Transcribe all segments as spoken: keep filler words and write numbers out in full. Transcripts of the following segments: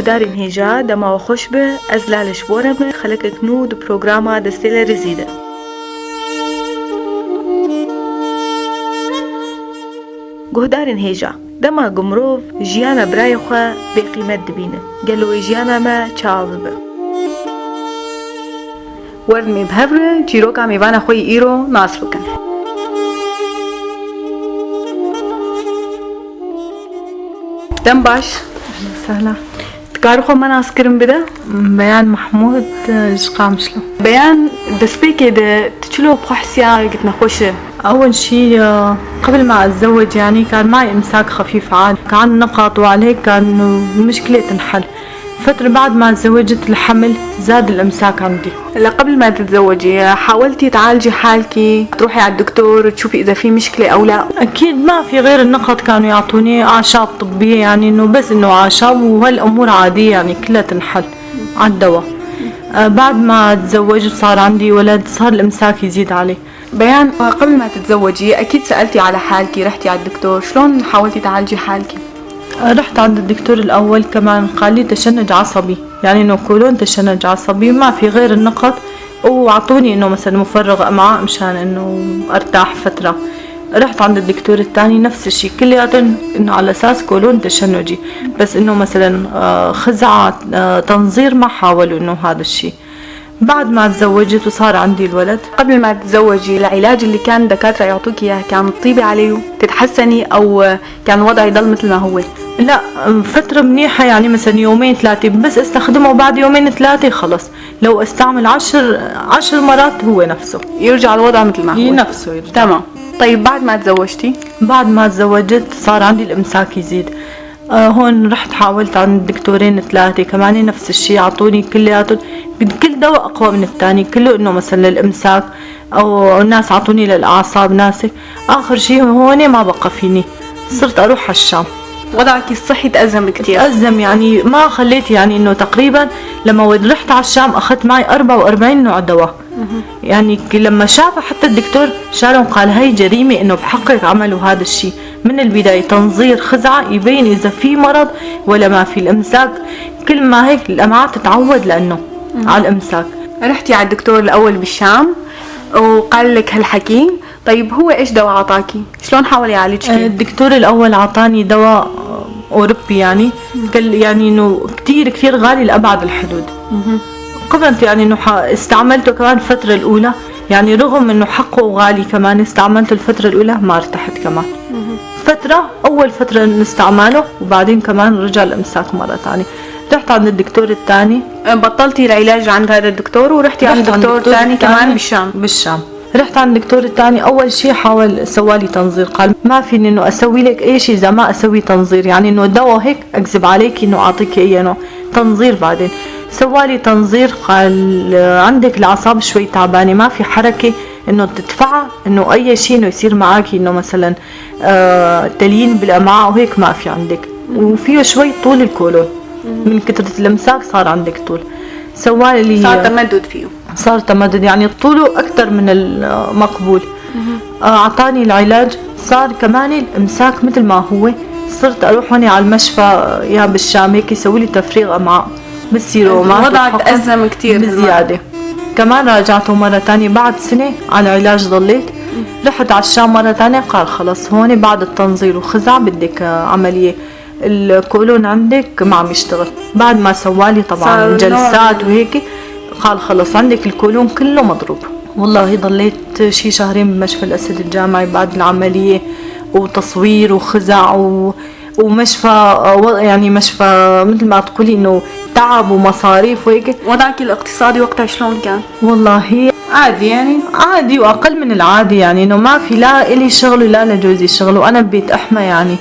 Guhdarên hêja, dema we xweş be, ez Lale ji bo re me, xelekek nû di programa Destê Lerêzî de. Guhdarên hêja, dema ku mirov jiyana birayê xwe bêqîmet dibîne, gelo wê jiyana me çawa bibe? Werin me bi hev re çîroka mêvana xwe yî îro nas bikin. Dem baş. Sehla. Dikarî xwe me naskirin bide? Beyan Mahmud, e, ji Qamişlo. Beyan, destpêkê de tu çilo bi xwe hisiya gitine xweş e? أول شي، آه، قبل ما أتزوج، يعني، كان معي إمساك خفيف عادي، كان عندي نقط وعليك كان مشكلة تنحل. فترة بعد ما تزوجت، الحمل زاد الإمساك عندي. هلا قبل ما تتزوجي، حاولتي تعالجي حالك، تروحي على الدكتور، تشوفي إذا في مشكلة أو لا؟ أكيد ما في غير النقط كانوا يعطوني أعشاب طبية، يعني إنه بس إنه أعشاب وهالأمور عادية، يعني كلها تنحل على الدواء. آه، بعد ما تزوجت صار عندي ولد، صار الإمساك يزيد علي. بيان، قبل ما تتزوجي أكيد سألتي على حالك، رحتي على الدكتور، شلون حاولتي تعالجي حالك؟ رحت عند الدكتور الأول كمان، قال لي تشنج عصبي، يعني إنه كولون تشنج عصبي، ما في غير النقط، وعطوني إنه مثلًا مفرغ أمعاء مشان إنه أرتاح فترة. رحت عند الدكتور الثاني نفس الشي، كلياتهم إنه على أساس كولون تشنجي، بس إنه مثلًا، آه، خزعة، آه، تنظير، ما حاولوا إنه هذا الشي. بعد ما تزوجت وصار عندي الولد. قبل ما تتزوجي، العلاج اللي كان الدكاترة يعطوك إياه كان تطيبي عليه، تتحسني، أو كان الوضع يضل مثل ما هو؟ لا، فترة منيحة، يعني مثلًا يومين ثلاثة، بس استخدمه بعد يومين ثلاثة خلص. لو استعمل عشر، عشر مرات هو نفسه. يرجع الوضع مثل ما هو. نفسه يرجع. تمام. طيب، بعد ما تزوجتي؟ بعد ما تزوجت صار عندي الإمساك يزيد. آه، هون رحت حاولت عند دكتورين ثلاثة كمان نفس الشي، عطوني كلياتهم، كل دواء أقوى من التاني، كله إنه مثلًا للإمساك، أو ناس عطوني للأعصاب، ناس هيك. آخر شي هون ما بقى فيني، صرت أروح على الشام. وضعك الصحي تأزم كتير. تأزم، يعني ما خليت، يعني إنه تقريبًا لما ود-، رحت على الشام أخذت معي أربعة وأربعين نوع دواء. يعني ك-، لما شافه حتى الدكتور شالهم، قال: "هاي جريمة إنه بحقك عملوا هذا الشي." من البداية تنظير خزعة يبين إذا في مرض ولا ما في. الإمساك، كل ما هيك الأمعاء تتعود لأنه على الإمساك. رحتي على الدكتور الأول بالشام وقال لك هالحكي. طيب، هو إيش دواء عطاكي؟ شلون حاول يعالجكي؟ آه، الدكتور الأول عطاني دواء، آه، أوروبي يعني. كل، يعني إنه كتير، كتير غالي لأبعد الحدود. قبلت يعني إنه ح-، استعملته كمان الفترة الأولى، يعني رغم إنه حقه غالي كمان استعملته الفترة الأولى ما ارتحت كمان. فترة، أول فترة نستعمله وبعدين كمان رجع الإمساك مرة تانية. رحت عند الدكتور التاني. بطلتي العلاج عند هذا الدكتور ورحتي عند رحت عند دكتور الدكتور تاني كمان التاني بالشام؟ بالشام. رحت عند الدكتور التاني، أول شي حاول سوالي تنظير، قال: "ما فيني إنه أسوي لك أي شي إذا ما أسوي تنظير، يعني إنه دواء هيك أكذب عليك إنه أعطيك أي نوع تنظير." بعدين سوالي تنظير، قال: "عندك الأعصاب شوي تعبانة، ما في حركة إنه تدفعها، إنه أي شي إنه يصير معاكي، إنه مثلًا، آه، تليين بالأمعاء وهيك ما في عندك، وفيه شوي طول الكولون من كثرة الإمساك صار عندك طول." سوالي صار تمدد فيه. صار تمدد، يعني طوله أكتر من المقبول. آه، عطاني العلاج، صار كمان الإمساك متل ما هو. صرت أروح هون على المشفى، يا بالشام هيك، يسوي لي تفريغ أمعاء بالسيروما، الوضع تأزم كتير بزيادة. كمان راجعته مرة تانية بعد سنة على العلاج ضليت. رحت على الشام مرة تانية، قال: "خلص، هون بعد التنظير وخزع بدك، آه، عملية." الكولون عندك ما عم يشتغل. بعد ما سوالي طبعًا صار نوع جلسات من وهيك، قال: "خلص، عندك الكولون كله مضروب." والله ضليت شي شهرين بمشفى الأسد الجامعي بعد العملية، وتصوير وخزع و-، ومشفى، و-، يعني مشفى متل ما تقولي إنه تعب ومصاريف وهيك. وضعك الاقتصادي وقتها شلون كان؟ والله عادي يعني؟ عادي وأقل من العادي، يعني إنه ما في لا إلي شغل ولا لجوزي شغل، وأنا ببيت أحمى يعني.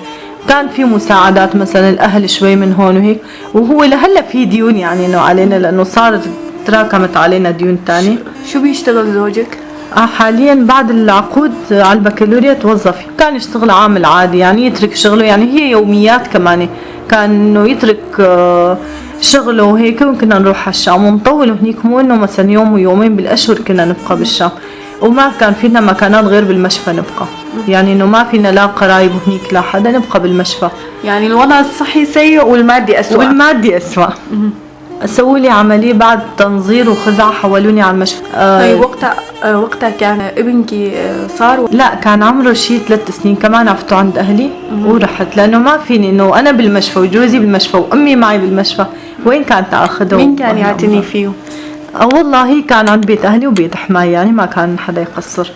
كان في مساعدات، مثلًا الأهل شوي من هون وهيك، وهو لهلأ في ديون يعني إنه علينا، لأنه صارت تراكمت علينا ديون تاني. شو، شو بيشتغل زوجك؟ آه، حاليًا بعد العقود على البكالوريا توظف، كان يشتغل عامل عادي يعني، يترك شغله، يعني هي يوميات كمان، كان إنه يترك، آه، شغله وهيك، وكنا نروح على الشام ونطول هنيك، مو إنه مثلًا يوم ويومين، بالأشهر كنا نبقى بالشام. وما كان فينا مكانات غير بالمشفى نبقى. يعني إنه ما فينا لا قرايب هنيك لا حدا، نبقى بالمشفى. يعني الوضع الصحي سيء والمادي أسوأ. والمادي أسوأ. سووا لي عملية بعد تنظير وخزعة، حولوني على المشفى. آه، طيب، وقتها آه، وقتها كان ابنك آه، صار و- لا، كان عمره شي ثلاث سنين، كمان عفته عند أهلي ورحت، لأنه ما فيني إنه أنا بالمشفى وجوزي بالمشفى وأمي معي بالمشفى، وين كانت آخذه؟ مين كان يعتني فيه؟ آه، والله كان عند بيت أهلي وبيت حماي، يعني ما كان حدا يقصر.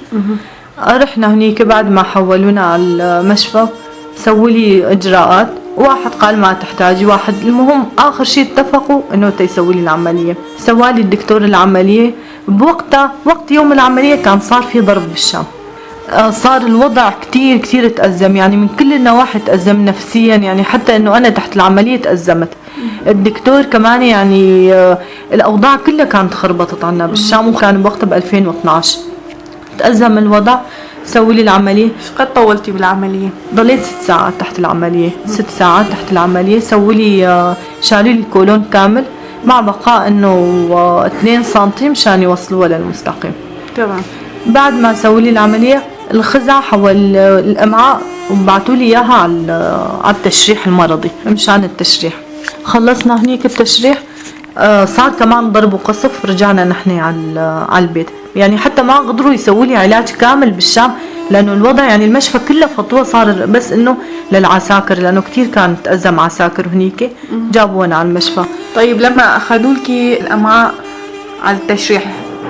رحنا هنيك بعد ما حولونا على المشفى، سووا لي إجراءات، واحد قال ما تحتاجي، واحد، المهم آخر شي اتفقوا إنه تيسووا لي العملية. سوالي الدكتور العملية، بوقتها، وقت يوم العملية، كان صار في ضرب بالشام. آه، صار الوضع كتير، كتير تأزم، يعني من كل النواحي تأزم نفسيًا، يعني حتى إنه أنا تحت العملية تأزمت. الدكتور كمان، يعني، آه، الأوضاع كلها كانت خربطت عنا بالشام، وكان بوقتها ب ألفين واثناعش. تأزم الوضع، سووا لي العملية. شو قد طولتي بالعملية؟ ضليت ست ساعات تحت العملية، ست ساعات تحت العملية. سووا لي، آه، شالوا لي الكولون كامل، مع بقاء إنه، آه، اثنين سنتي مشان يوصلوها للمستقيم. تمام. بعد ما سووا لي العملية، الخزعة حول الأمعاء وبعتوا لي إياها على، على التشريح المرضي، مشان التشريح. خلصنا هنيك التشريح، آه، صار كمان ضرب وقصف، رجعنا نحن على، على البيت. يعني حتى ما قدروا يسووا لي علاج كامل بالشام، لأنه الوضع، يعني، المشفى كله فطوة صار، بس إنه للعساكر، لأنه كتير كانت أزم عساكر هنيك، جابونا على المشفى. طيب، لما أخذوا لك الأمعاء على التشريح،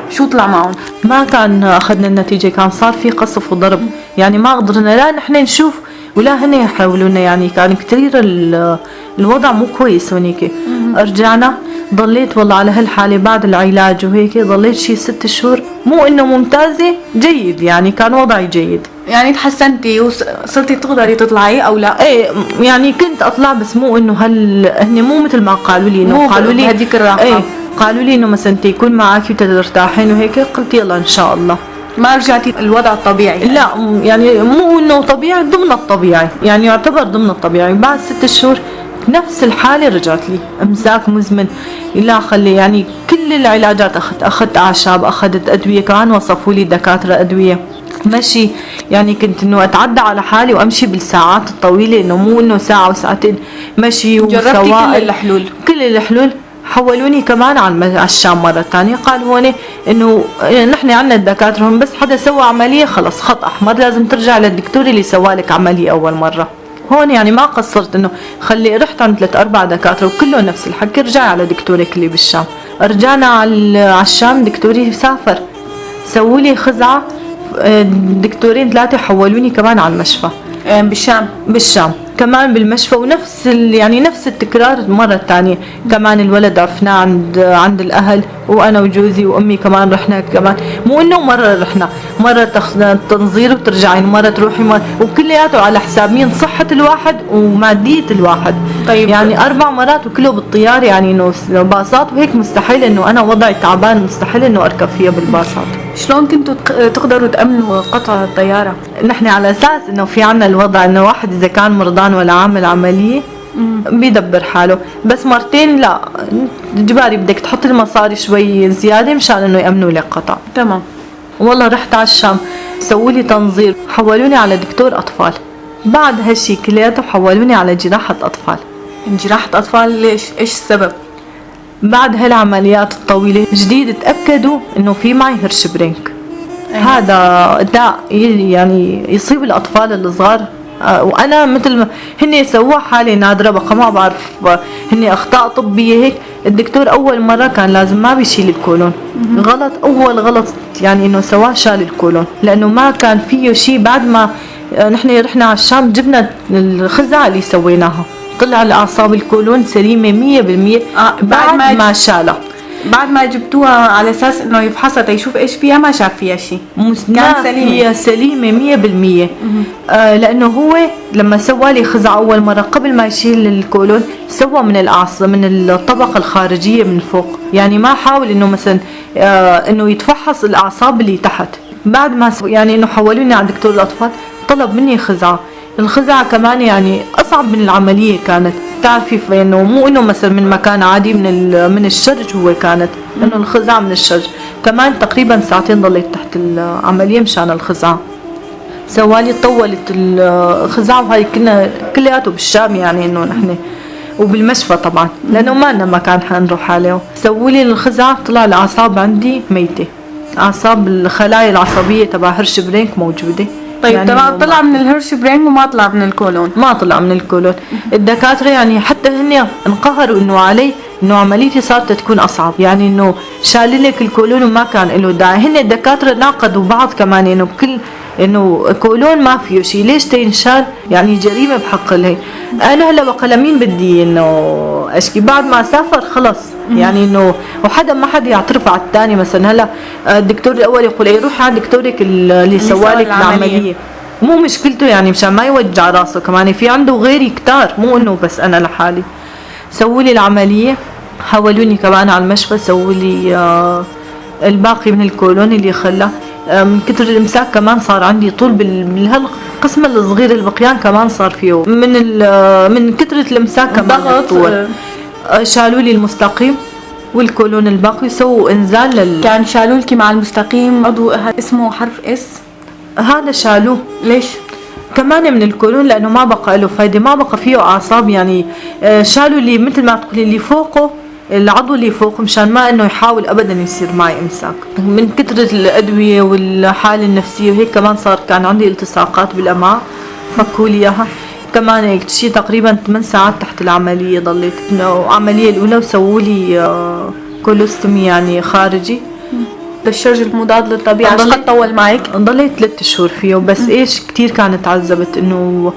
شو طلع معهم؟ ما كان أخذنا النتيجة، كان صار في قصف وضرب، يعني ما قدرنا لا نحن نشوف ولا هن يحولونا، يعني كان كتير ال-، الوضع مو كويس هونيك. رجعنا، ضليت والله على هالحالة بعد العلاج وهيك، ضليت شي ست شهور، مو إنه ممتازة، جيد، يعني كان وضعي جيد. يعني تحسنتي وصرتي تقدري تطلعي أو لا؟ إيه، يعني كنت أطلع، بس مو إنه هال-، هن مو متل ما قالوا لي، إنه مو قالوا لي بهديك الراحة. إيه، قالوا لي إنه مثلًا تيكون معك وتترتاحين وهيك، قلت يلا إن شاء الله. ما رجعتي الوضع الطبيعي؟ لا، م-، يعني مو إنه طبيعي، ضمن الطبيعي، يعني يعتبر ضمن الطبيعي. بعد ست شهور نفس الحالة رجعت لي، إمساك مزمن، لا خلي، يعني كل العلاجات أخذت، أخذت أعشاب، أخذت أدوية، كمان وصفوا لي الدكاترة أدوية. مشي، يعني كنت إنه أتعدى على حالي وأمشي بالساعات الطويلة، إنه مو إنه ساعة وساعتين، مشي جربتي كل وسوائل. الحلول؟ كل الحلول. حولوني كمان على الم-، على الشام مرة تانية، قال هون إنه، إيه، نحن عنا الدكاترة هون، بس حدا سوى عملية خلص خط أحمر، لازم ترجع للدكتور اللي سوالك عملية أول مرة. هون يعني ما قصرت، إنه خلي، رحت عند ثلاث أربع دكاترة وكلهم نفس الحكي، رجعي على دكتورك اللي بالشام. رجعنا على ال-، على الشام، دكتوري سافر، سووا لي خزعة، آه، دكتورين ثلاثة حولوني كمان على المشفى. آه، بالشام. بالشام كمان بالمشفى، ونفس ال-، يعني نفس التكرار مرة تانية. كمان الولد عرفناه عند، عند الأهل، وأنا وجوزي وأمي كمان رحنا كمان. مو إنه مرة رحنا، مرة تخ-، تنظير وترجعين، مرة تروحي، مرة، وكلياته على حساب مين؟ صحة الواحد ومادية الواحد. طيب. يعني أربع مرات وكله بالطيار، يعني إنه س-، باصات وهيك، مستحيل إنه أنا وضعي تعبان، مستحيل إنه أركب فيها بالباصات. شلون كنتوا تق-، تقدروا تأمنوا قطع الطيارة؟ نحن على أساس إنه في عنا الوضع إنه واحد إذا كان مرضان ولا عامل عملية بيدبر حاله، بس مرتين لا، إجباري بدك تحط المصاري شوي زيادة مشان إنه يأمنوا لك قطع. تمام. والله رحت على الشام، سووا لي تنظير، حولوني على دكتور أطفال. بعد هالشي كلياته حولوني على جراحة أطفال. جراحة أطفال، ليش؟ إيش السبب؟ بعد هالعمليات الطويلة جديد تأكدوا إنه في معي هرشبرينك. هذا داء ي-، يعني يصيب الأطفال الصغار. آه، وأنا مثل ما هني سووها حالة نادرة، بقى ما بعرف، آه، هني أخطاء طبية هيك. الدكتور أول مرة كان لازم ما بيشيل الكولون. غلط، أول غلط يعني إنه سواه شال الكولون، لأنه ما كان فيه شي. بعد ما، آه، نحن رحنا على الشام، جبنا الخزعة اللي سويناها، طلع الأعصاب الكولون سليمة مية بالمية. آه، بعد بعد ما ما شالها. بعد ما جبتوها على أساس إنه يفحصها تيشوف إيش فيها، ما شاف فيها شيء. مس-، كان ما سليمة. فيها، سليمة مية بالمية. آه، لأنه هو لما سوى لي خزعة أول مرة، قبل ما يشيل الكولون، سوى من الأعصاب، من الطبقة الخارجية من فوق، يعني ما حاول إنه مثلًا، آه، إنه يتفحص الأعصاب اللي تحت. بعد ما س-، يعني إنه حولوني على دكتور الأطفال، طلب مني خزعة. الخزعة كمان يعني أصعب من العملية كانت، بتعرفي، فإنه مو إنه مثلًا من مكان عادي، من ال-، من الشرج هو كانت، إنه الخزعة من الشرج. كمان تقريبًا ساعتين ضليت تحت العملية مشان الخزعة. سوالي طولت الخزعة، وهاي كنا كلياته بالشام، يعني إنه نحن وبالمشفى طبعًا، لأنه ما لنا مكان حنروح عليه. سووا لي الخزعة، طلع الأعصاب عندي ميتة، أعصاب الخلايا العصبية تبع هرش برينك موجودة. طيب، يعني طلع، إنه طلع من الهرش برينك وما طلع من الكولون. ما طلع من الكولون. الدكاترة يعني حتى هن انقهروا إنه علي، إنه عمليتي صارت تكون أصعب، يعني إنه شالوا لك الكولون وما كان له داعي. هن الدكاترة ناقضوا بعض كمان، إنه كل، إنه كولون ما فيه شيء، ليش تينشال؟ يعني جريمة بحق الهي. أنا هلا بقى لمين بدي إنه أشكي؟ بعد ما سافر خلص، يعني إنه وحدا ما حدا يعترف على التاني. مثلًا هلا، آه، الدكتور الأول يقول: "إيه، روح عند دكتورك ال-، اللي اللي سوى سوى لك العملية." العملية. مو مشكلته، يعني، مشان ما يوجع راسه كمان، في عنده غيري كتار، مو إنه بس أنا لحالي. سووا لي العملية، حولوني كمان على المشفى، سووا لي، آه، الباقي من الكولون اللي خلى. آه، من كتر الإمساك كمان صار عندي طول بال-، بالهالقسم الصغير البقيان كمان صار فيه. من ال-، آه، من كترة الإمساك كمان الضغط، الطول. آه. آه، شالوا لي المستقيم والكولون الباقي، سووا إنزال لل- كان شالوا لك مع المستقيم عضو اسمه حرف S؟ هذا شالوه. ليش؟ كمان من الكولون، لأنه ما بقى له فايدة، ما بقى فيه أعصاب، يعني، آه، شالوا اللي، مثل ما تقولي، اللي فوقه، العضو اللي فوق، مشان ما إنه يحاول أبدًا يصير معي إمساك. من كثرة الأدوية والحالة النفسية وهيك كمان صار كان عندي التصاقات بالأمعاء، فكوا لي إياها. كمان هيك شي تقريبًا ثمان ساعات تحت العملية ضليت، إنه عملية الأولى وسووا لي، آه، كولوستومي، يعني، خارجي. الشرج المضاد للطبيعة، شو قد طول معك؟ ضليت ثلاث شهور فيه، بس إيش، كتير كانت تعذبت إنه،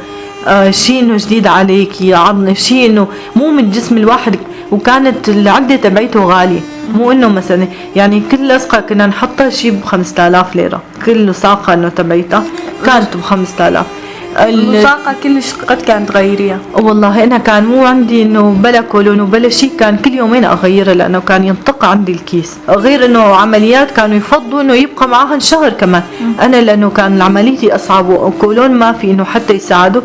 آه، شي إنه جديد عليكي، عظمة، شي إنه مو من جسم الواحد، وكانت العدة تبعيته غالية، مو إنه مثلًا، يعني، كل لصقة كنا نحطها شي بخمسة آلاف ليرة، كل لصاقة إنه تبعيتها كانت بخمسة آلاف. ال- اللصاقة كلش قد كانت تغيريها؟ والله أنا كان مو عندي إنه بلا كولون وبلا شي، كان كل يومين أغيرها لأنه كان ينطق عندي الكيس. غير إنه عمليات كانوا يفضوا إنه يبقى معاهن شهر كمان. أنا لأنه كان عمليتي أصعب وكولون ما في إنه حتى يساعده،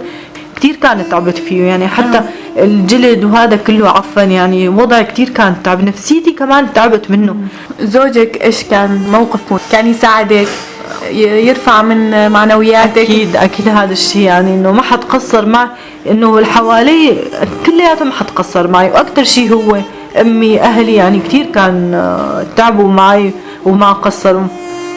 كتير كانت تعبت فيه، يعني حتى الجلد وهذا كله عفن، يعني وضعي كتير كان تعب، نفسيتي كمان تعبت منه. زوجك إيش كان موقفه؟ كان يساعدك، ي-، يرفع من معنوياتك؟ أكيد، أكيد هذا الشي، يعني إنه ما حد قصر مع إنه اللي حوالي كلياتهم حتقصر معي، وأكتر شي هو أمي، أهلي، يعني كتير كان، آه، تعبوا معي وما قصروا.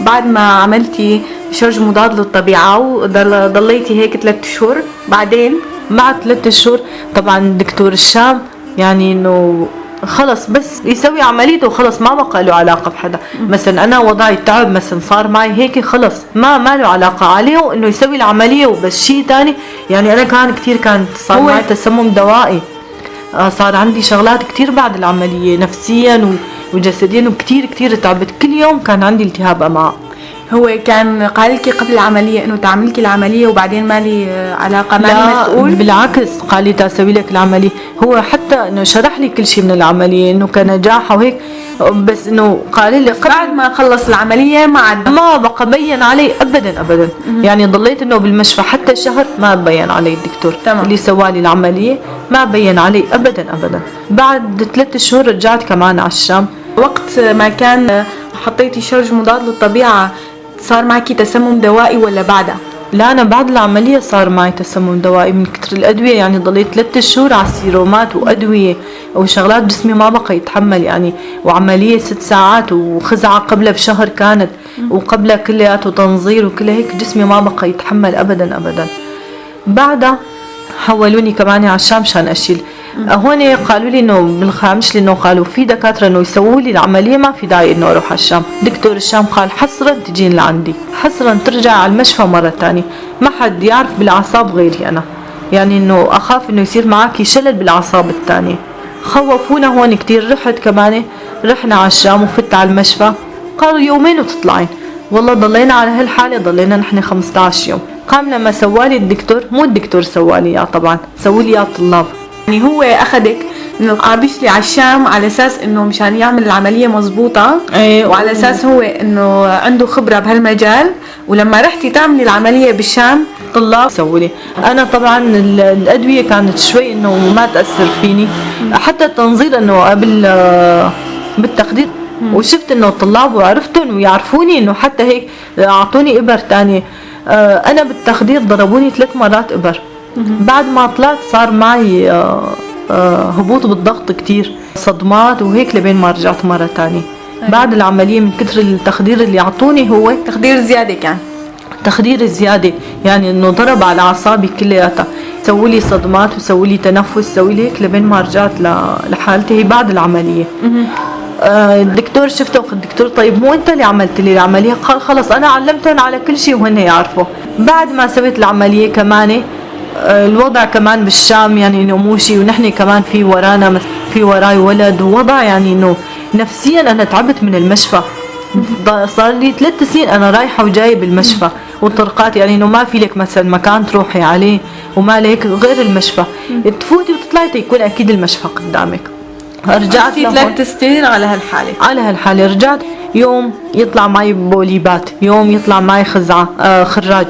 بعد ما عملتي شرج مضاد للطبيعة وضل-، ضليتي هيك تلات شهور، بعدين؟ بعد تلات شهور طبعًا دكتور الشام يعني إنه خلص بس يسوي عمليته وخلص ما بقى له علاقة بحدا. مثلًا أنا وضعي تعب، مثلًا صار معي هيك، خلص ما، ما له علاقة عليه إنه يسوي العملية وبس. شي تاني، يعني أنا كان كتير كان صار هو معي تسمم دوائي. آه، صار عندي شغلات كتير بعد العملية، نفسيًا و-، وجسديًا، وكتير، كتير تعبت. كل يوم كان عندي التهاب أمعاء. هو كان قال لك قبل العملية إنه تعملك العملية وبعدين ما لي، آه، علاقة، ما لي لا، مسؤول؟ بالعكس، قال لي: "تاسوي لك العملية". هو حتى إنه شرح لي كل شي من العملية، إنه كنجاح وهيك، بس إنه قال لي قبل بعد ما خلص العملية ما عاد. ما بقى بين علي أبدًا، أبدًا. يعني ضليت إنه بالمشفى حتى شهر ما بين علي الدكتور. تمام. اللي سوالي العملية ما بين علي أبدًا، أبدًا. بعد تلات شهور رجعت كمان على الشام. وقت ما كان حطيتي شرج مضاد للطبيعة، صار معكي تسمم دوائي ولا بعدها؟ لا، أنا بعد العملية صار معي تسمم دوائي من كتر الأدوية، يعني ضليت تلات شهور على السيرومات وأدوية وشغلات، جسمي ما بقى يتحمل، يعني، وعملية ست ساعات وخزعة قبلها بشهر كانت، وقبلها كلياته تنظير وكل هيك، جسمي ما بقى يتحمل أبدًا، أبدًا. بعدها حولوني كمان على الشام مشان أشيل. هون قالوا لي إنه بالخامس لي إنه قالوا في دكاترة إنه يسووا لي العملية، ما في داعي إنه أروح على الشام. دكتور الشام قال: "حصرًا تجين لعندي، حصرًا ترجع على المشفى مرة تانية، ما حد يعرف بالأعصاب غيري أنا، يعني إنه أخاف إنه يصير معاكي شلل بالأعصاب التانية." خوفونا هون كتير. رحت كمان، رحنا على الشام وفت على المشفى، قالوا: "يومين وتطلعين." والله ضلينا على هالحالة، ضلينا نحن خمستعش يوم. قام لما سوالي الدكتور، مو الدكتور سوالي يا طبعًا، سووا لي يا طلاب. يعني هو أخدك من القابشلي على الشام على أساس إنه مشان يعمل العملية مزبوطة، إيه، وعلى و- أساس هو إنه عنده خبرة بهالمجال، ولما رحتي تعملي العملية بالشام، طلاب سووا لي. أنا طبعًا ال-، الأدوية كانت شوي إنه ما تأثر فيني، حتى التنظير إنه قبل، آه، بالتخدير وشفت إنه الطلاب وعرفتهم ويعرفوني، إنه حتى هيك أعطوني إبر تاني. آه، أنا بالتخدير ضربوني ثلاث مرات إبر. بعد ما طلعت صار معي، آه، آه، هبوط بالضغط كتير، صدمات وهيك، لبين ما رجعت مرة تانية. بعد العملية من كتر التخدير اللي عطوني هو تخدير زيادة كان. تخدير زيادة، يعني إنه ضرب على أعصابي كلياتها، سووا لي صدمات وسووا لي تنفس، سووا لي هيك لبين ما رجعت ل-، لحالتي هي بعد العملية. آه، الدكتور شفته، قلت: "دكتور، طيب مو أنت اللي عملت لي العملية؟" قال: "خلص، أنا علمتهم على كل شيء وهن يعرفوا." بعد ما سويت العملية كمان، آه، الوضع كمان بالشام، يعني إنه مو شيء، ونحن كمان في ورانا مس-، في وراي ولد، ووضع يعني إنه نفسيًا أنا تعبت من المشفى. ض-، صار لي ثلاث سنين أنا رايحة وجاية بالمشفى، وطرقات، يعني إنه ما في لك مثلًا مكان تروحي عليه، وما لك غير المشفى. تفوتي وتطلعي تيكون أكيد المشفى قدامك. رجعت عشتي لهون. ثلاث سنين على هالحالة؟ على هالحالة. رجعت يوم يطلع معي بوليبات، يوم يطلع معي خزعة، آه، خراج.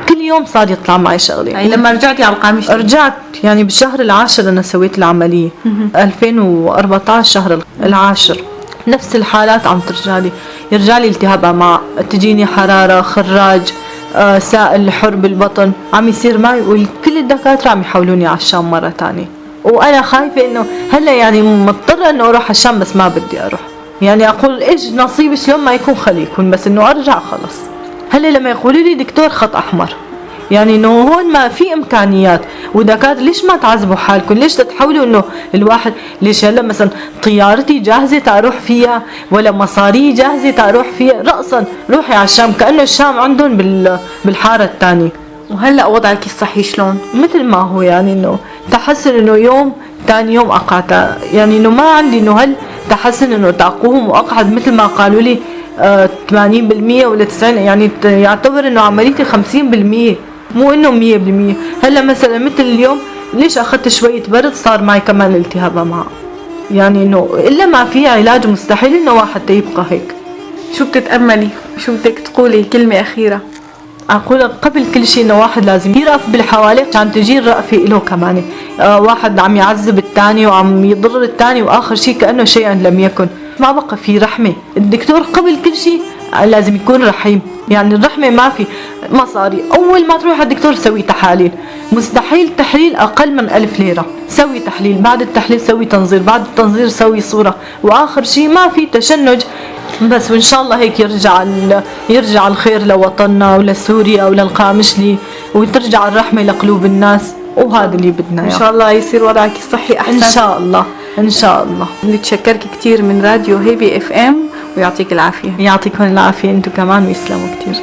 كل يوم صار يطلع معي شغلة. هاي لما رجعتي على القاموس؟ رجعت يعني بالشهر العاشر أنا سويت العملية. ألفين وأربعتعش شهر العاشر. نفس الحالات عم ترجع لي، يرجع لي التهاب أمعاء، تجيني حرارة، خراج، آه، سائل حر بالبطن عم يصير معي، وكل الدكاترة عم يحولوني على الشام مرة تانية. وأنا خايفة إنه هلأ يعني مضطرة إنه أروح على الشام، بس ما بدي أروح. يعني أقول: "إيش نصيبي، شلون ما يكون خلي يكون، بس إنه أرجع خلص." هلأ لما يقولوا لي: "دكتور، خط أحمر"، يعني إنه هون ما في إمكانيات، ودكاترة، ليش ما تعذبوا حالكم؟ ليش تتحولوا إنه الواحد، ليش هلأ مثلًا طيارتي جاهزة تروح فيها، ولا مصاري جاهزة تروح فيها؟ رأسًا روحي على الشام، كأنه الشام عندهم بال-، بالحارة التانية. وهلأ وضعك الصحي شلون؟ متل ما هو، يعني إنه تحسن إنه يوم تاني يوم أقعد، يعني إنه ما عندي إنه هل تحسن إنه تقوم وأقعد متل ما قالوا لي، آه، ثمانين بالمية ولا تسعين، يعني ت-، يعتبر إنه عمليتي خمسين بالمية، مو إنه مية بالمية. هلأ مثلًا متل اليوم، ليش أخدت شوية برد صار معي كمان التهاب أمعاء؟ يعني إنه إلا ما في علاج، مستحيل إنه واحد يبقى هيك. شو بتتأملي؟ شو بدك تقولي؟ كلمة أخيرة. أقول قبل كل شي إنه واحد لازم يرأف بالحوالي عشان تجي الرأفة إله كمان. آه، واحد عم يعذب التاني وعم يضر التاني، وآخر شي كأنه شيئًا لم يكن. ما بقى في رحمة. الدكتور قبل كل شي لازم يكون رحيم. يعني الرحمة ما في مصاري. أول ما تروح على الدكتور سوي تحاليل. مستحيل تحليل أقل من ألف ليرة. سوي تحليل، بعد التحليل سوي تنظير، بعد التنظير سوي صورة. وآخر شي ما في تشنج. بس وإن شاء الله هيك يرجع ال-، يرجع الخير لوطننا ولسوريا وللقامشلي، وترجع الرحمة لقلوب الناس، وهذا اللي بدنا إن إياه. شاء الله يصير وضعك الصحي أحسن. إن شاء الله، إن شاء الله. بتشكرك كتير من راديو هيفي إف إم، ويعطيك العافية. يعطيكم العافية أنتو كمان، ويسلموا كتير.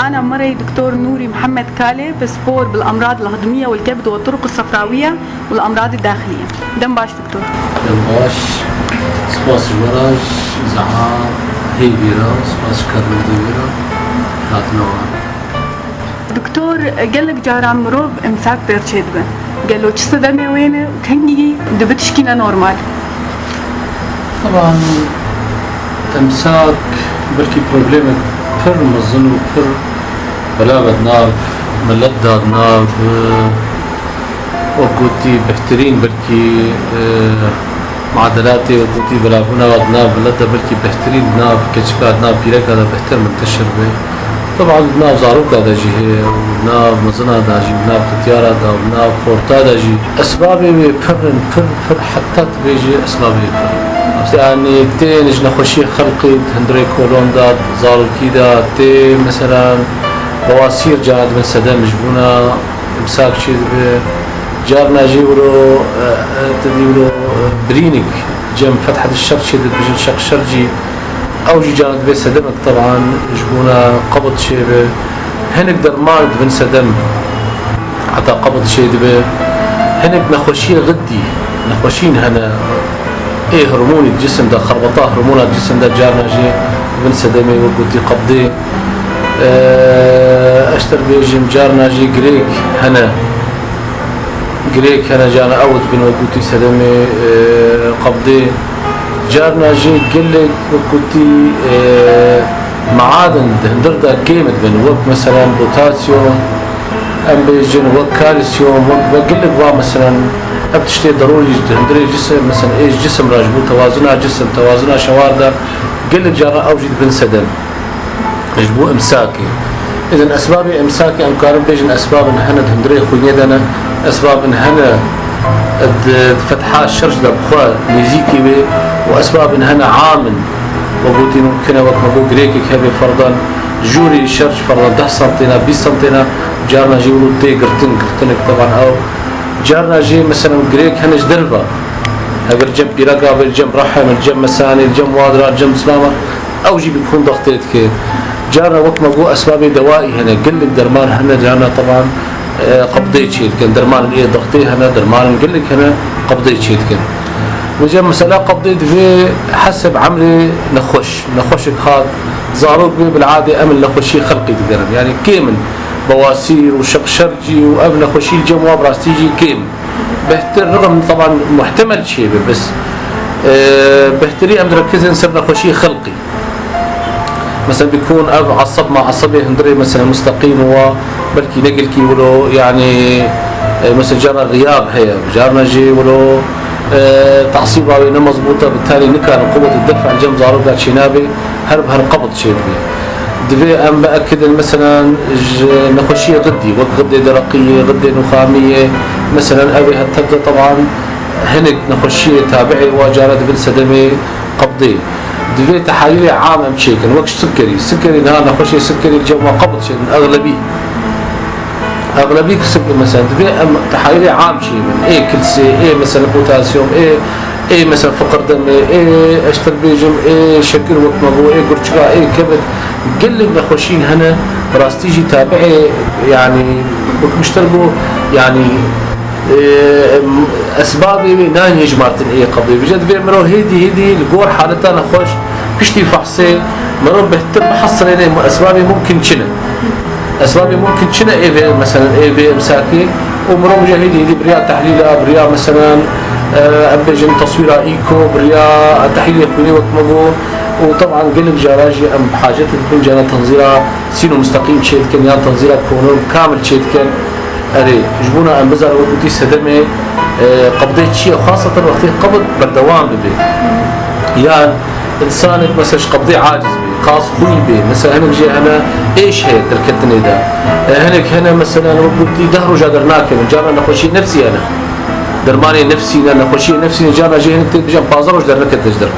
أنا مري دكتور نوري محمد كالي، بسبور بالأمراض الهضمية والكبد والطرق الصفراوية والأمراض الداخلية. دم باش دكتور. دم باش. سپاس ji we re, ji zeha hêvî re, spas ji karmendê wê re, hatina we. دکتۆر، gelek caran mirov imsak pêr çêdibe. Gelo çi sedemê wê ne û kengî dibe tişkî nenormal? Teban, imsak belkî problemek pir mezin û pir belav e di nav milet de, di nav, wek gotî, bihtirîn belkî, e, muadelatê, wek gotî, belavbûna we di nav milet de belkî bihtirîn di nav keçika, di nav pîreka de bihtir munteşir be. Teban di nav zaroka de jî heye û di nav mezina de jî, di nav xityara de û di nav xorta de jî esbabê wê pir in, pir, pir, heta dibêjî esbabê wê pir in. Yanî tê ji nexweşiyê xelqî di hundirê kolon de, di zarokî de, tê mesela bawasîr, cara dibin sedem ji bona imsak çêdibe. Carna jî wilo, e, e, tu dî wilo, e, birînik cem fethet şer çêdibe, dibêjin şeq şer jî. Ew jî carna dibê sedemek teban ji bona qebit çêbe. Hinek derman dibin sedem heta qebit çêdibe. Hinek nexweşiyê xiddî, nexweşîn hene, ê hormonî di cisim de, xerbeta hormona di cisim de carna jî dibin sedemê, wek gotî qebdê. E, ez ter bêjim, carna jî girêk hene. Girêk hene, carna ew dibin wek gotî sedemê, e, qebdê. Carna jî gelek wek gotî, e, meadin di hundir de kêm dibin, wek meselen potasyum, em bêjin wek kalsiyum, wek, wek gelek va meselen ev tiştê derûrî ji hundirê cisim, meselen ê ji cisim re ji bo tewazina cisim, tewazina şewar de gelek carna ew jî dibin sedem. Ji bo imsakê. Îdin esbabê imsakê em karin bêjin esbabin hene di hundirê xwînê de ne, esbabin hene di, di fetha şerj de bi xwe nêzîkî wê û esbabin hene am in. We gotî mumkin e wek me got girêkek hebe ferdan jûrî şerj ferdan deh santêna, bîst santêna, carna jî wilo tê girtin, girtinek teban ew. Carna jî mesela girêk hene ji derve. Heger cem pîreka be, cem rehim, cem mesanê, cem wadira, cem silama. Ew jî bi hûn dextê dike. Carna wek me got esbabê dewayî hene, gelek derman hene, carna teban, e, qebdê çê dikin. Dermanên ê dextê hene, dermanên gelek hene, qebdê çê dikin. Vêca mesela qebdê divê heseb emrê nexweş. Nexweşek hat, zarok bê, bil'adê em li nexweşiyê xelqî digerin. Yani kêm in. Bawasîr û şeqşercî û ev nexweşî li cem wa bi rastî jî kêm. Bêhtir rixim teban muhtemel çêbe, bes, e, bêhtirî em direkizin ser nexweşî xelqî. Mesela bikûn ev eseb ma esebê hundirê mesela musteqîm wa belkî ne gelkî wilo, yani, e, mesela carna xiyab heye, carna jî wilo, e, tasîba wê ne mezbût e, bi tarî nikarin quwwet def el cem zaroka çênabe, her bi her qebd çêdibe. Divê em biekidin, mesela, ji nexweşiyê xidî, wek xidê dereqiyê, xidê nuxamiyê, mesela, ev ê her tev de teban hinek nexweşiyê tabi'ê wa cara dibin sedemê qebdê. Divê tehalîlê am em çêkin, wek sikerî. Sikerî niha nexweşê sikerî li cem wa qebd çêdin, exlebî. Exlebî kisik, mesela, divê em tehalîlê am çêbin. Ê kilsê, ê, mesela, potasyum, ê, ê, mesela, fiqir demê, ê, ez te bêjim, ê, şekir wek me bû, ê, gurçika, ê, kebid. Gelek nexweşîn hene, bi rastî jî tabi'ê, yani, wek min ji te got, yani, e, esbabê wê nayên hejmartin ê qebdê. Vêca divê miro hêdî hêdî li gor haleta nexweş piştî fehsê miro bêhtir bihesirêne esbabê mumkin çi ne. Esbabê mumkin çi ne ê vê, meselen, ê vê imsakê û miro vêca hêdî hêdî bi riya tehlîla, bi riya, meselen, e, em bêjin teswîra îko, bi riya tehlîlê xwînê wek me got û teban gelek cara jî em bi hacet dibin cara tenzîra sîno musteqîm çê dikin yan tenzîra kono kamil çê dikin. Erê, ji bona em bizanin wek gotî sedemê, e, qebdê çi ye, xaseten wextê qebd berdewam bibe. Yan insanek mesela ji qebdê aciz be, qas xwîn be, mesela hinek jê hene êş heye derketinê de. E, hinek hene mesela wek gotî deh roja dernakevin, carna nexweşiyê nefsî hene. Dermanê nefsî ne, nexweşiyê nefsî ne, carna jê hinek tê bêjin pazdeh roj dernekete ji derve.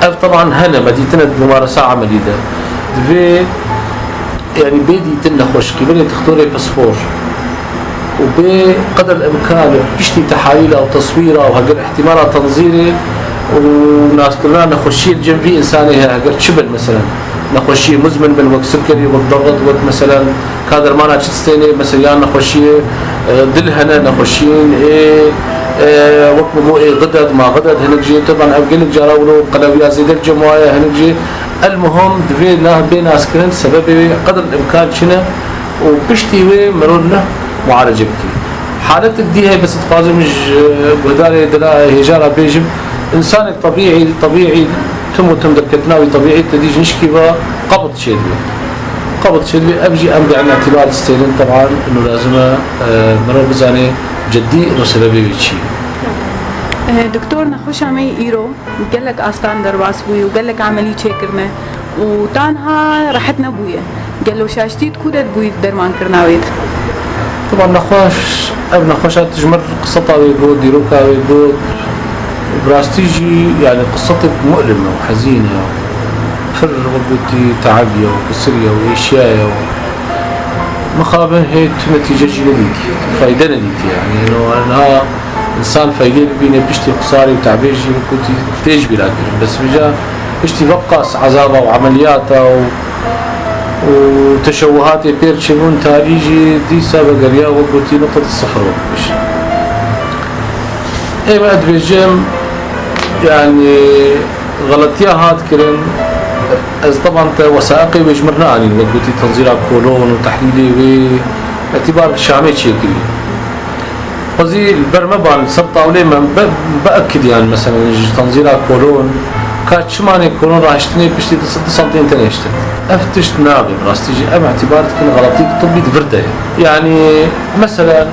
Ev teban hene, me dîtine di mumaresa emelî de. Divê yani bê dîtin nexweş, qîbinê dixtorê pispor û bê qedr imkan piştî tehalîla û teswîra û heger ihtimala tenzîrê û naskirina nexweşiyê li cem vî însanê heye, heger çi bin, meselen, nexweşiyê muzmin bin, wek sikerî, wek dexit, wek, meselen, ka dermana çi distênê, meselen, yan nexweşiyê, e, dil hene, nexweşiyên ê, e, wek min got, ê xidet, ma xidet, hinek jî, teban ev gelek cara wilo qelewiya zêde li cem wa ye, hinek jî, El muhim, divê na-, bê naskirin, sebebê wê qedr imkan çi ne û piştî wê mirov ne mualece bike. Haletek dî heye, bes dixwazim ji guhdarê dila hêja re bêjim, însanê tebîî, tebîî, tim û tim derketina wî tebîî, te dî ji nişkî ve qebd çêdibe. Qebd çêdibe, ev jî em dê îtîbar distênin, teban, ino lazim e, e, mirov bizane ceddî ino sebebê wê çi ye. Eh, Doktor, nexweşa me îro gelek astan derbas bûye û gelek emelî çêkirine û ta niha rehet nebûye. Gelo şaştî di ku de dibûyî di dermankirina wê de? Teban nexweş, ev nexweşa tu ji mir qiseta wê got, dîroka wê got, bi rastî jî, yani, qisetek mu'lim e û hezîn e û pir, wek gotî, teabiye û xisiriye û êşiyaye û mixabin hê tu netîce jî nedîtî, tu fayde nedîtî, yani, ino niha Însan feydê bibîne piştî xisarê û tebê jî wekî tê ji bîra kirin. Bes vêca piştî veqas ezaba û emeliyata û, û teşewuhatê pêr çêbûn tarî jî dîsa vegeriya wek gotî nuqtet sifir wek bêjin. Ê me dibêjim, yani, xeletiya hat kirin, ez teban te wesaiqê wê ji mir neanîn, wek gotî tenzîra kolon û tehlîlê wê, îtîbar bi Şamê çêkirî. Xwezî li ber me ban, li ser tawlê me bi-, biekidî, yanî, meselen, ji tenzîra kolon, ka çimanê kolon rahiştinê piştî du, du santiyên tenê hiştin. Ev tişt nabe, bi rastî jî em îtîbar dikin xeletîk tibbî di vir de ye. Yanî, meselen,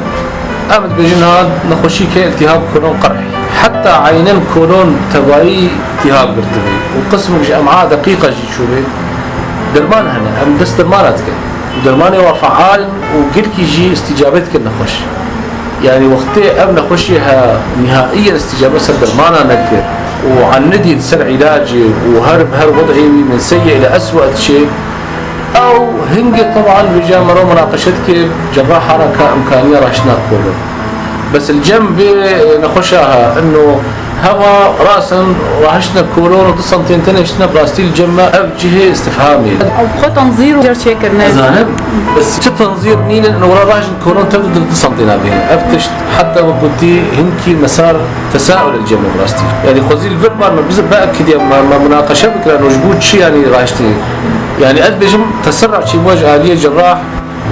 em dibêjin niha nexweşî ke îltîhab kolon qerhî. Heta eynen kolon tevayî îltîhab girtibî û qismik ji em'a deqîqa jî çûbî. Derman hene, em dest dermana dikin. Û dermanê wa feal in û gelkî jî îstîcabe dikin nexweş. Yanî wextê ev nexweşî he nihaiyen îstîcabe ser dermana nekir û anidî li ser îlacê û her bi her wed'ê wî min seyye ile eswe diçê, ew hingê teban vêca mero munaqeşe dike cerraha re ka imkaniya rahiştina kolon. Bes li cem vê nexweşa he, ino hema rasen rahiştine kolon û du santiyên tenê hiştine, bi rastî li cem me ev cihê îstifhamê ye. Ew bi xwe tenzîr û cer çêkirine. Ez zanim, bes çi tenzîr nînin, ino wela rahiştin kolon tev di du santiyên navê. Ev tişt heta wek gotî hinkî mesar tesaul li cem me bi rastî. Yanî xwezî li vir ban me bize biekidî me, me munaqeşe bikira, ino ji bo çi yanî rahiştinê. Yanî ez dibêjim teserra çêbû ji aliyê cerrah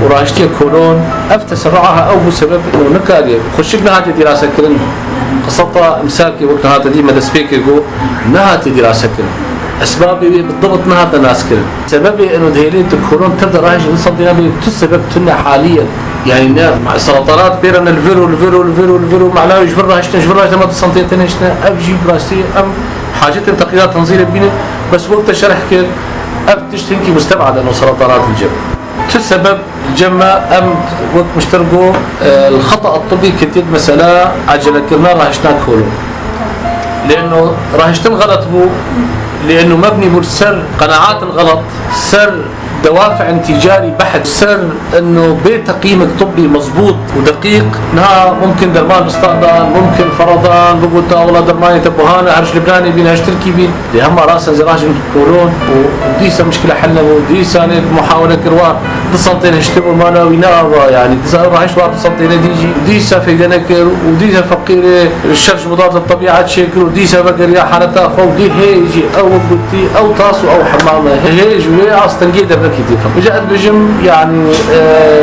û rahiştiye kolon, ev teserruaha ew bû sebeb ino nikariye. Xweşik nehatiye dîrasekirin. Qiseta imsakê wek niha te dî me destpêkê got, nehatiye dîrasekirin. Esbabê wê bi dibt nehate naskirin. Sebebê ino dihêlê tu kolon tev de rahişî du santî nabê tu sebeb tune haliyen. Yanî ne, seratanat pê re ne li vir û li vir û li vir û li vir û mala wê ji vir rahiştin, ji vir rahiştin, ma du santî tenê hiştine. Ev jî bi rastî em hacetên teqîda tenzîrê bînin. Bes wek te şerh kir, ev tişt hinkî mustebad in û seratanat li cem. Çi sebeb cem me em wek mişter got, e, li xeta tibbî ketiye di mesela ecelekirina rahiştina kolon. Lêno rahiştin xelet bû, lêno mebnî bû li ser qenaatin xelet, ser dewafi'in tîcarî behd, ser ino bê teqîmek tibbî mezbût û deqîq. Niha mumkin derman bi standan, mumkin feradan, bigota wela dermanê te buhane, her ji Libnanê bîn, her ji Tirkî bîn. Lê hema rasen zê rahiştin kolon û dîsa mişkile hel nebû, dîsa nê muhawele kir wa du santên hiştibû mana wî ne ava, yanî dîsa rahişt wa du santêne dî jî dîsa feyde nekir û dîsa feqîrê şer ji mudar de tebîet çêkir û dîsa vegeriya haleta xwe û dî hê jî ew gotî ew tas û ew hemam e. Hê ji wê astengiyê dernekî dî. Îca ez dibêjim, yanî, e,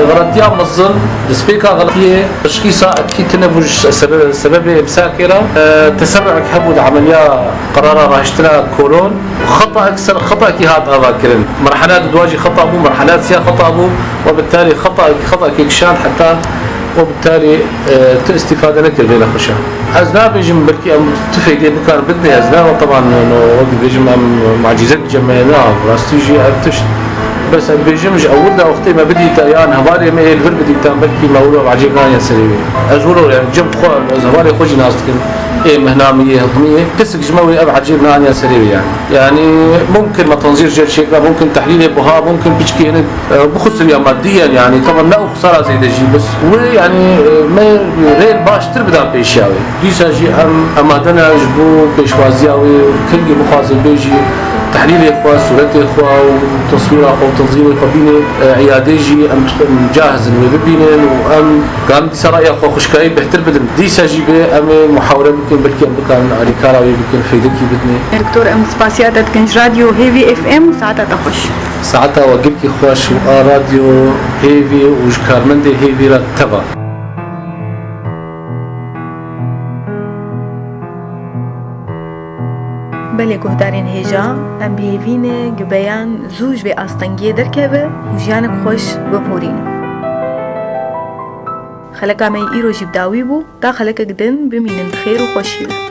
xeletiya mezin, destpêka xeletiyê, teşxîsa etkî tune bû ji sebe-, sebebê imsakê re. E, teserruek hebû di emeliya qerara rahiştina kolon. Xetaek ser xetaekî hat avakirin. Merhela di dua jî xeta bû, merhela siya xeta bû. We bi tarî xetaekî, xetaekî kişand heta we bi tarî, e, tu îstîfade nekir vê nexweşa. Ez nabêjim belkî em tu feydê bikarin bidinê, ez ne, teban, no, wek dibêjim em mucîzek bi cem me ye, na, rastî jî ev tişt. Bes ez dibêjim ji ewil de wextê me bidîta yan hevalê me ê li vir bidîtan, belkî me wilo ecêb naniye serê wê. Ez wilo, yanî cem xwe, ez hevalê xwe jî nas dikim. Ê mihna min yê, hiltimî yê. Kesek ji me wê ev ecêb naniye serê wê yanî. Yanî mumkin me tenzîr jê çêkira, mumkin tehlîlê buha, mumkin piçkî hinek, e, bixusiriya maddiyen, yanî teban ne û xisara zêde jî, bes wê, yanî, e, me rêl baştir bida pêşiya wê. Dîsa jî em amade ne ji bo pêşwaziya wê, kengî bixwaze bê jî tehlîlê xwe, sûretê xwe û teswîra xwe û tenzîmê xwe bîne, e, îyadê jî em dixwin cahiz in wê bibînin û em gan dîsa raya xwe xweşkayî bêhtir bidin. Dîsa jî bê em ê muhawele bikin, belkî em bikarin alîkara wê bikin, feydekî bidinê. Doktor, em spasiya te dikin ji Radyo Hêvî F M û saeta te xweş. Saeta we gelkî xweş û a Radyo Hêvî û ji karmendê Hêvî re teva. Belê guhdarên hêja, em bi hêvî ne gibeyan zû ji vê astengiyê derkeve û jiyanek xweş biporîne. Xeleka me yê îro jî bi dawî bû, ta xelekek din bimînin bi xêr û xweşî de.